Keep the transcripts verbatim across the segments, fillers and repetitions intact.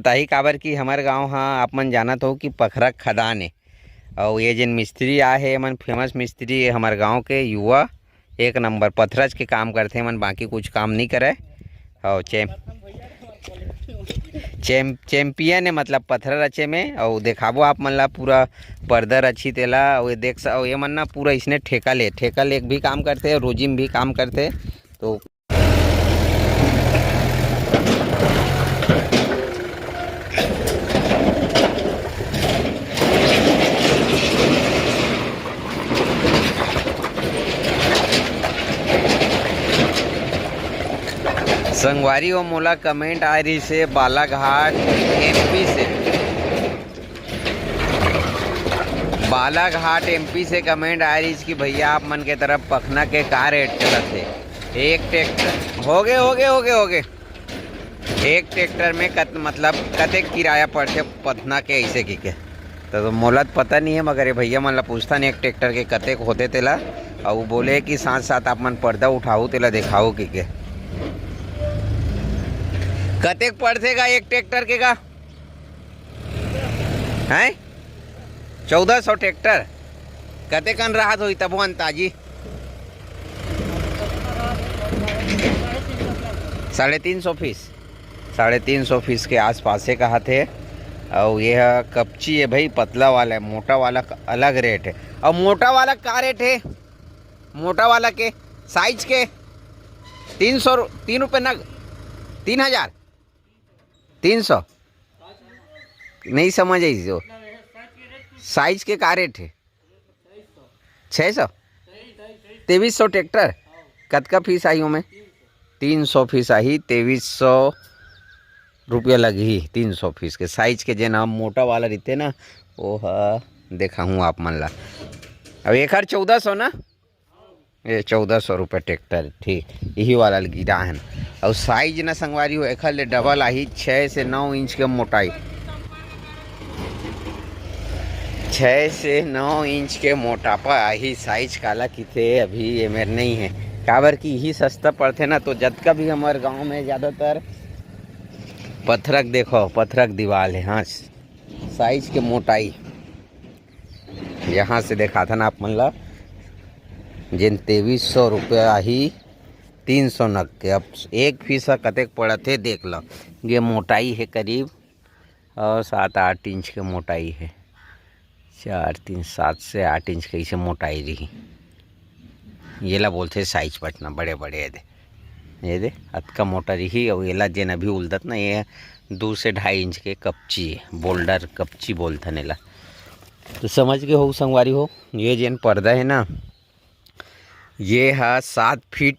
ताही काबर कि हमर गांव ह आप मन जानत हो कि पथरा खदान ए, अउ ये जेन मिस्त्री आए हे, एमन फेमस मिस्त्री ए हमर गांव के, युवा एक नंबर पथरच के काम करथे एमन, बाकी कुछ काम नहीं करे। अउ चैम चैम चैंपियन ए, मतलब पथरा रचे में। अउ देखाबो आप मन ला पूरा पर्दा रची तेला। अउ ये देख स-, अउ ये मन ना पूरा इसने ठेका ले, ठेका ले भी काम करथे, रोजी में भी काम करथे। तो संगवारी हो, मोला कमेंट आए रहिस हे बालाघाट एमपी से। बालाघाट एमपी से कमेंट आए रहिस कि भैया, आप मन के तरफ पखना के का रेट चलत हे? एक ट्रैक्टर हो गे, हो गे, हो गे, हो गे। एक ट्रैक्टर में कत-, मतलब कतेक किराया पड़थे पखना के, ऐसे कि के? तो, तो मोला तो पता नहीं है, मगर ये भैया मन ला पूछथन एक ट्रैक्टर के कतेक होथे तेला। अउ वो बोले कि साथ साथ आप मन पर्दा उठाओ, तेला देखाओ कि के। कतेक पड़थे गा एक ट्रैक्टर के गा? हैं? चौदह सौ ट्रैक्टर। कतेकन राहत होही तभो अंताजी? साढ़े तीन सौ फीस। साढ़े तीन सौ फीस के आसपास हे कहाथे। अउ ये ह कपची हे भाई, पतला वाला हे, मोटा वाला क-, अलग रेट हे। अउ मोटा वाला का रेट हे? मोटा वाला के साइज के तीन सौ रु-, तीन रुपये नग, तीन हजार, तीन सौ। नहीं समझ आई जो साइज के का रेट हे? छः सौ। तेईस सौ ट्रैक्टर। कतका फीस आही ओमे? तीन सौ फीस आही, तेईस सौ रुपया लगही तीन सौ फीस के। साइज के जेन ह मोटा वाला रहिथे ना, वो ह देखाहूँ आप मन ला। अब एकर चौदह सौ ना, ये चौदह सौ रुपये ट्रैक्टर, ठीक, यही वाला ल गिरा हन। अउ साइज ना संगवारी हो, एखर ले डबल आही, छः से नौ इंच के मोटाई, छः से नौ इंच के मोटापा आही। साइज काला किथे अभी ये मेर नहीं है, काबर कि यही सस्ता पड़थे ना। तो जतका भी हमारे गांव में ज़्यादातर पथरक, देखो पथरक दीवाल है, हाँ, साइज के मोटाई यहाँ से देखाथन आप मन ला, जेन तेईस सौ रुपया आही तीन सौ नग के। अब एक फीस ह कतेक पड़त हे देख लो, ये मोटाई है करीब और सात आठ इंच के मोटाई है, चार तीन सात से आठ इंच कैसे मोटाई रही। येला बोलथे साइज पटना, बड़े बड़े ये दे, ये दे अतका मोटा रही। और येला जेन अभी उलदत ना, ये दो से ढाई इंच के कपची, बोल्डर कपची बोलथन एला। तो समझ के हो संगवारी हो, ये जेन पर्दा है ना, ये हा सात फीट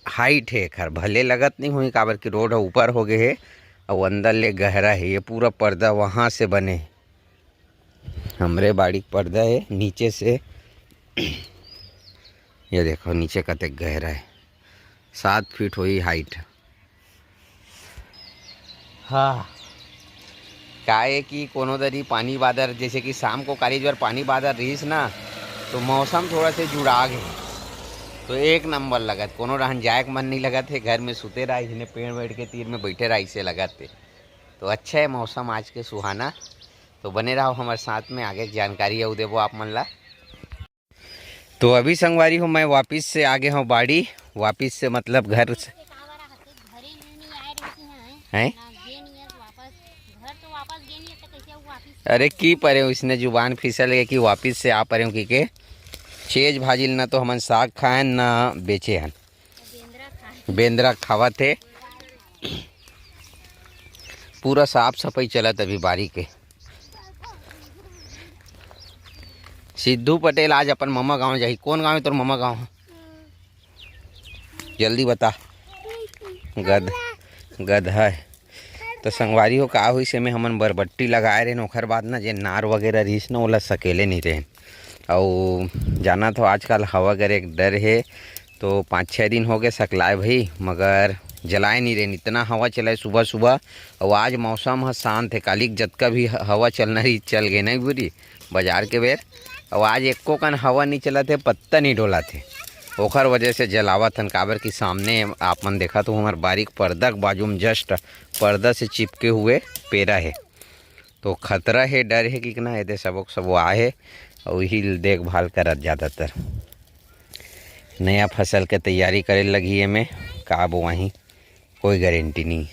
हाइट है एखर। भले लगत नहीं होही, काबर कि रोड ह ऊपर हो गए है और अंदर ले गहरा है। ये पूरा पर्दा वहाँ से बने, हमरे बाड़ी के पर्दा है नीचे से। ये देखो नीचे कतेक गहरा है, सात फीट होही हाइट। हाँ, काहे कि कोनो दरी पानी बादर, जैसे कि शाम को काली बार पानी बादर रहिस ना, तो मौसम थोड़ा से जुड़ा गे, तो एक नंबर लगत। कोनो रहन जाए के मन नहीं लगत है, घर में सुते रहा, इसने पेड़ वेड़ के तीर में बैठे रहा, इसे लगत है। तो अच्छा है मौसम आज के सुहाना। तो बने रहो हमारे साथ में, आगे के जानकारी अउ देबो आप मन ला। तो अभी संगवारी हो, मैं वापिस से आ गए हूँ बाड़ी। वापिस से मतलब घर से। हैं? अरे की परे हूँ, इसने जुबान फिसल गए कि वापिस से आ परे हूँ कि के। चेज भाजिल ना तो हमन साग खाएन ना बेचे हन। बेंदरा खावत हे। पूरा साफ सफाई चलत अभी बारी के। सिद्धू पटेल आज अपन ममा गांव जाही। कौन गांव है तोर ममा गांव? जल्दी बता। गध, गधा है। तो संगवारी हो, का होइस, एमे हमन बरबट्टी लगाए रहेन, ओखर बाद ना जे नार वगैरह रहिस ना, ओला सकेले नहीं रहेन। अउ जानत हो, आजकल हवा करे के डर हे, तो पाँच छः दिन हो गए सकलाए भाई, मगर जलाए नहीं रहेन। इतना हवा चलाए सुबह सुबह, अउ आज मौसम ह शांत है। काली के जतका भी ह-, हवा चलना रही, चल गए नहीं बुरी बाजार के बेर। अउ आज एको कन हवा नहीं चलत है, पत्ता नहीं डोलत है। ओखर वजह से जलावत हन, काबर कि सामने आप मन देखत हो, हमर बारी के पर्दा के बाजू में just पर्दा से चिपके हुए पेरा हे, तो खतरा हे, डर हे कि ना, एदे सबो के सबो आए हे, अउ इही ल देखभाल करत ज़्यादातर। नया फसल के तैयारी करे लगही एमे, का बोआही, कोई गारंटी नहीं।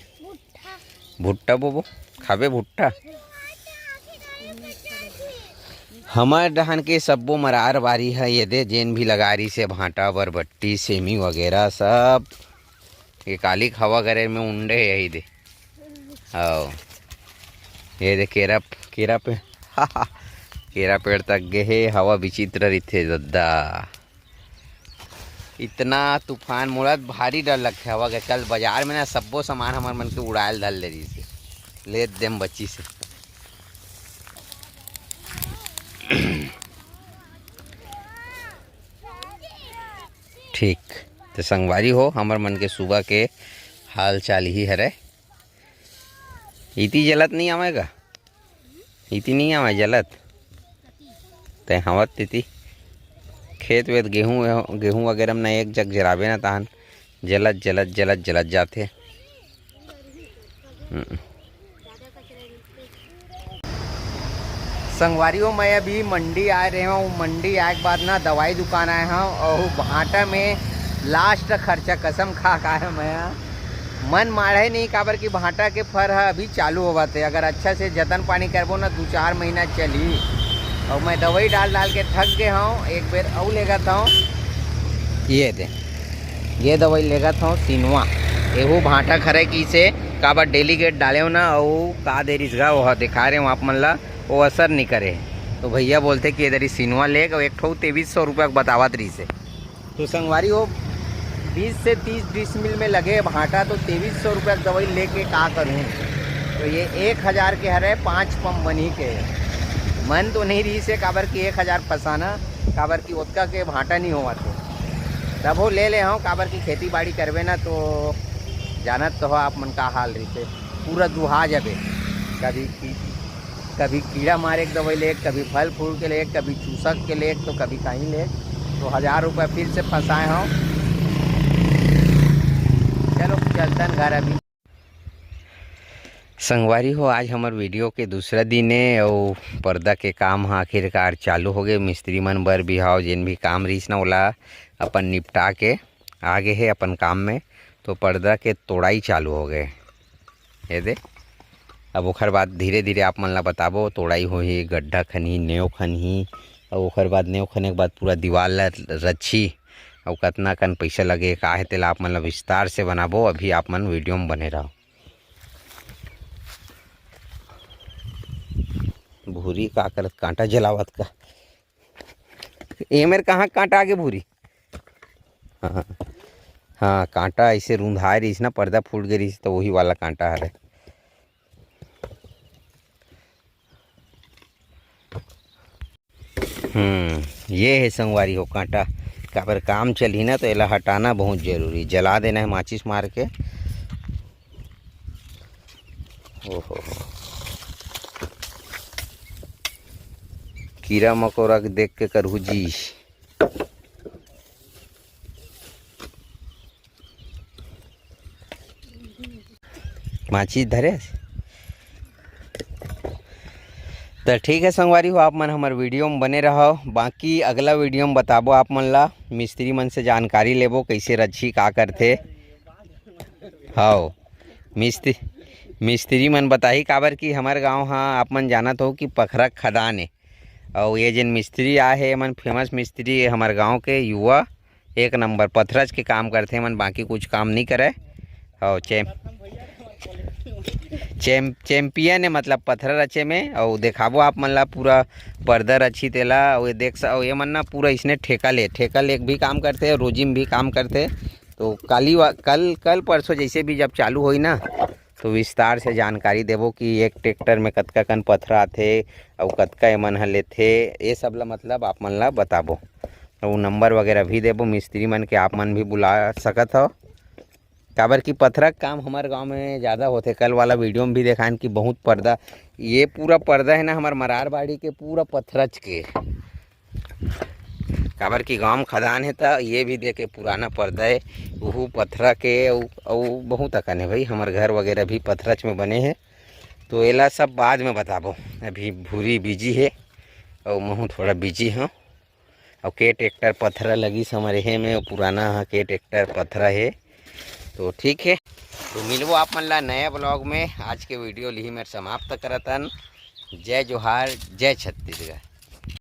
भुट्टा बोबो, खाबे भुट्टा? हमर डहन के सब्बो मरार बारी ह, एदे जेन भी लगा रहिस हे, भांटा, बरबट्टी, सेमी वगैरह सब ये काली हवा करे में उंडे हे, यही दे। आओ, ये दे केरा, केरा पे, केरा पेड़ तक गे हे, हवा विचित्र रहिथे दद्दा। इतना तूफान, मोला भारी डर लगथे हवा के। कल बाजार में ना सब्बो सामान हमर मन के उड़ायल धर ले रहिस हे, लेत देम बची से। ठीक, तो संगवारी हो, हमर मन के सुबह के हाल चाल ही हरे। इति जलत नहीं आवे का? इति नहीं आवे जलत? ते हवत तिति खेत वेत गेहूं, गेहूं वगैरह में ना एक जग जराबे ना, तहन जलत, जलत, जलत, जलत जाथे। हम्म। संगवारी हो, मैं अभी मंडी आए रहे हूँ। मंडी आए के बाद ना दवाई दुकान आए हूँ, और भांटा में लास्ट खर्चा कसम खा के आए हूँ मैं। मन माढ़े नहीं, काबर कि भांटा के फर ह अभी चालू होवत हे। अगर अच्छा से जतन पानी करबो ना, दू चार महीना चलही। और मैं दवाई डाल डाल के थक गए हूँ, एक बेर अउ लेगत हूँ। ये दे, ये दवाई लेगत हूँ सिनवा। एहू भांटा खरे किसे, काबर डेलीगेट डाले हो ना, अउ का दे रिस गा, वो दिखा रहे हूँ आप मन ला, वो असर नहीं करे। तो भैया बोलथे कि एदे सिनवा ले, एक ठो तेईस सौ रुपया के बतावत रहिस हे। तो संगवारी हो, बीस से तीस डिसमिल में लगे भांटा, तो तेईस सौ रुपया के दवाई लेके का करूँ? तो ये एक हजार के हरे, पाँच पंप बनी के। मन तो नहीं रहिस हे, काबर कि एक हजार फंसाना, काबर कि ओतका के भांटा नहीं होवत हे। तभो ले ले हूँ, काबर कि खेती बाड़ी करबे ना, तो जानत तो हो आप मन का हाल रहिथे, पूरा दुहा जाबे। कभी की कभी कीड़ा मारे के दवाई ले, कभी फल फूल के ले, कभी चूसक के ले, तो कभी कहीं ले, तो हजार रुपया फिर से फंसाए हूँ। चलो, चलतन घर अभी। संगवारी हो, आज हमर वीडियो के दूसरा दिन हे, अउ पर्दा के काम ह आखिरकार चालू हो गए। मिस्त्री मन बर बिहाव जेन भी काम रहिस ना, ओला अपन निपटा के आगे हे अपन काम में, तो पर्दा के तोड़ाई चालू हो गए। ये दे, अब ओखर बाद धीरे-धीरे आप मन ला बताबो, तोड़ाई होही, गड्ढा खनही, नेव खनही, अउ ओखर बाद नेव खने के बाद पूरा दीवाल ला रचही, अउ कतना कन पइसा लगे, का हे, तेला आप मन ला विस्तार से बनाबो। अभी आप मन वीडियो में बने रहो। भूरी का करत, कांटा जलावत का? एमेर कहाँ कांटा आगे भूरी? हाँ, हाँ, कांटा ऐसे रुंधाए रहिस ना, पर्दा फूट गए रहिस, तो वही वाला कांटा हरे। हम्म, ये है संगवारी हो कांटा, काबर काम चलही ना, तो एला हटाना बहुत जरूरी, जला देना है माचिस मार के। ओहो हो। कीरा मकोरा के देख के करहू जी। माचिस धरे। तो ठीक है संगवारी हो, आप मन हमर वीडियो में बने रहो। बाकी अगला वीडियो में बताबो आप मन ला मिस्त्री मन से जानकारी लेबो, कैसे रच्छी का करथे। हव, मिस्त्री, मिस्त्री मन बताही, काबर कि हमर गांव हा आप मन जानत हो कि पखरा खदान ए। अउ ये जेन मिस्त्री आए हे, एमन फेमस मिस्त्री ए हमर गांव के, युवा एक नंबर पथरच के काम करथे एमन, बाकी कुछ काम नहीं करे। अउ चैम-, चैम-, चैंपियन ए, मतलब पथरा रचे में। अउ देखाबो आप मन ला पूरा पर्दा रची तेला। अउ ये देख स-, अउ ये मन ना पूरा इसने ठेका ले, ठेका ले भी काम करथे, रोजी में भी काम करथे। तो काली वा-, कल, कल परसों जैसे भी जब चालू होई ना, तो विस्तार से जानकारी देबो कि एक ट्रैक्टर में कतका कन पथरा आथे, अउ कतका एमन ह लेथे, ये सब ला मतलब आप मन ला बताबो। अउ नंबर वगैरह भी देबो मिस्त्री मन के, आप मन भी बुला सकत हव। काबर कि पथरा के काम हमर गांव में ज़्यादा होथे। कल वाला वीडियो में भी देखान कि बहुत पर्दा, ये पूरा पर्दा है ना हमर मरार बाड़ी के, पूरा पथरच के। काबर कि गांव में खदान हे, त ये भी देखे पुराना पर्दा हे, उहू पथरा के, अउ, अउ बहुत अकन हे भाई। हमर घर वगैरह भी पथरच में बने हे, तो एला सब बाद में बताबो। अभी भूरी बिजी हे, अउ महू थोड़ा बिजी हूँ। अउ के ट्रैक्टर पथरा लगिस हमर एहे में, पुराना ह के ट्रैक्टर पथरा हे। तो ठीक है, तो मिलबो आप मन ला नया ब्लॉग में। आज के वीडियो लिही मेर समाप्त करतन। जय जोहार, जय छत्तीसगढ़।